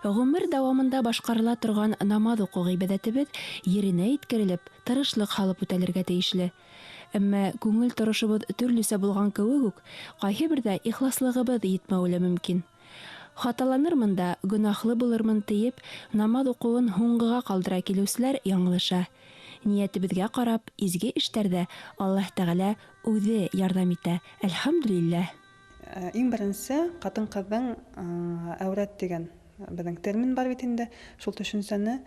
Ғүмер дауамында башҡарыла торған намаҙ уҡыу ғибәҙәтебеҙ еренә еткерелеп, тырышлыҡ һалып үтәлергә тейешле. Әммә күңел торошобоҙ төрлөсә булған кеүек үк, ҡайһы берҙә ихласлығыбыҙ етмәүе лә мөмкин. Хаталанырмын да, гонаһлы булырмын тиеп, намаҙ уҡыуын һуңғыға ҡалдыра килеүселәр яңылыша. Ниәтебеҙгә ҡарап, изге эштәрҙә Аллаһ Тәғәлә үҙе ярҙам итә, әлхәмдүлилләһ. Иң беренсе ҡатын-ҡыҙҙың әүрәт тигән беҙҙең термин бар бит инде, шул төшөнсәне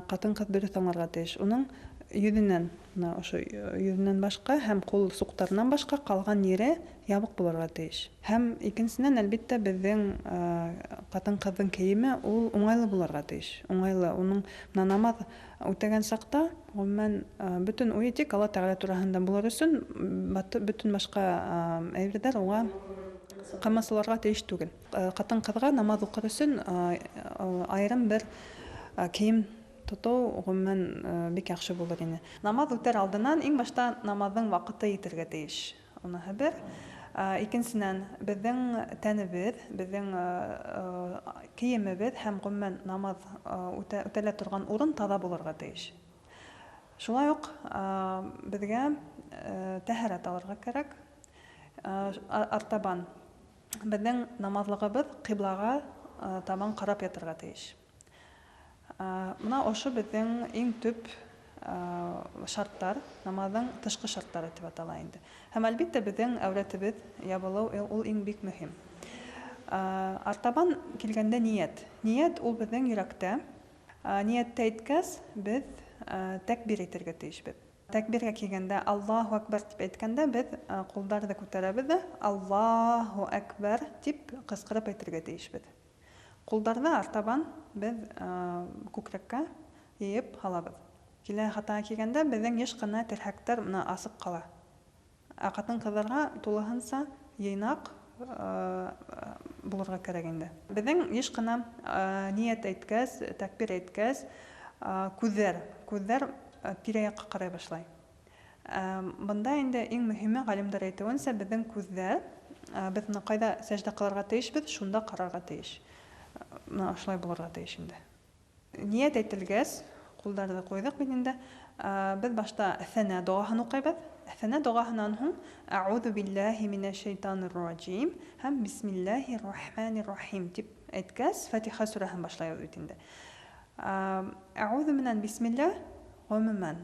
ҡатын-ҡыҙ дөрөҫ аңларға тейеш. Уның йөҙөнән, бына ошо йөҙөнән башҡа һәм ҡул суҡтарынан башҡа ҡалған ере ябыҡ булырға тейеш. Һәм икенсенән, әлбиттә, беҙҙең ҡатын-ҡыҙҙың кейеме ул уңайлы булырға тейеш. Уңайлы. Уның бына намаҙ үтәгән саҡта, ғөмүмән, бөтөн уйы тик Алла Тәғәлә тураһында булыр өсөн, бөтөн башҡа әйберҙәр уға ҡамасауларға тейеш түгел. Ҡатын-ҡыҙға намаҙ уҡыр өсөн айырым бер кейем тотоу ғөмүмән бик яҡшы булыр ине. Намаҙ үтәр алдынан иң башта намаҙҙың ваҡыты етергә тейеш. Уныһы бер. Икенсенән, беҙҙең тәнебеҙ, беҙҙең кейемебеҙ һәм ғөмүмән намаҙ үтәлә торған урын таҙа булырға тейеш. Шулай уҡ беҙгә тәһәрәт алырға кәрәк. Артабан беҙҙең намаҙлығыбыҙ ҡиблаға табан ҡарап ятырға тейеш. Бына ошо беҙҙең иң төп шарттар, намаҙҙың тышҡы шарттары тип атала инде. Һәм әлбиттә беҙҙең әүрәтебеҙ ябылыу ул иң бик мөһим. Артабан килгәндә ниәт. Ниәт ул беҙҙең йөрәктә. Ниәтте әйткәс, беҙ тәкбир әйтергә тейешбеҙ. Тәкбиргә килгәндә Аллаһу әкбәр тип әйткәндә беҙ ҡулдарҙы күтәрәбеҙ ҙә Аллаһу әкбәр тип ҡысҡырып әйтергә тейешбеҙ. Ҡулдарҙы артабан беҙ күкрәккә йыйып һалабыҙ. Килә хатаға килгәндә беҙҙең йыш ҡына терһәктәр бына асыҡ ҡала. Ә ҡатын-ҡыҙҙарға тулыһынса йыйнаҡ булырға кәрәк инде. Беҙҙең йыш ҡына ниәт әйткәс, тәкбир әйткәс, күҙҙәр тирә-яҡҡа ҡарай башлай. Бында инде иң мөһиме, ғалимдар әйтеүенсә, беҙҙең күҙҙәр, беҙ бына ҡайҙа сәждә ҡылырға тейешбеҙ, шунда ҡарарға тейеш. Бына ошолай булырға тейеш инде. Ниәт әйтелгәс, ҡулдарҙы ҡуйҙыҡ бит инде, беҙ башта Әҫәнә доғаһын уҡыйбыҙ. Әҫәнә доғаһынан һуң Әғүҙу биллаһи минәш шәйтанир раҗим һәм Бисмиллаһир рахманир рахим тип әйткәс, Фатиха сүрәһен башлайбыҙ бит инде. Әғүҙу менән Бисмилла ғөмүмән,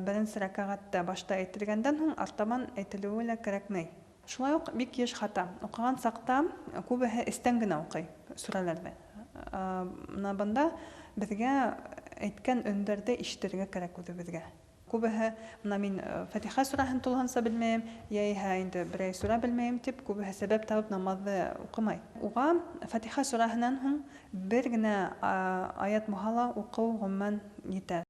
беренсе рәкәғәттә башта әйтелгәндән һуң артабан әйтелеүе лә кәрәкмәй. Шулай уҡ бик йыш хата. Уҡыған саҡта күбеһе эстән генә уҡый сүрәләрҙе. Бына бында беҙгә әйткән өндәрҙе ишетергә кәрәк үҙебеҙгә. Күбеһе бына мин Фатиха сүрәһен тулыһынса белмәйем, йә инде берәй сүрә белмәйем тип күбеһе сәбәп табып намаҙҙы уҡымай. Уға Фатиха сүрәһенән һуң бер генә аят булһа ла уҡыу ғөмүмән етә.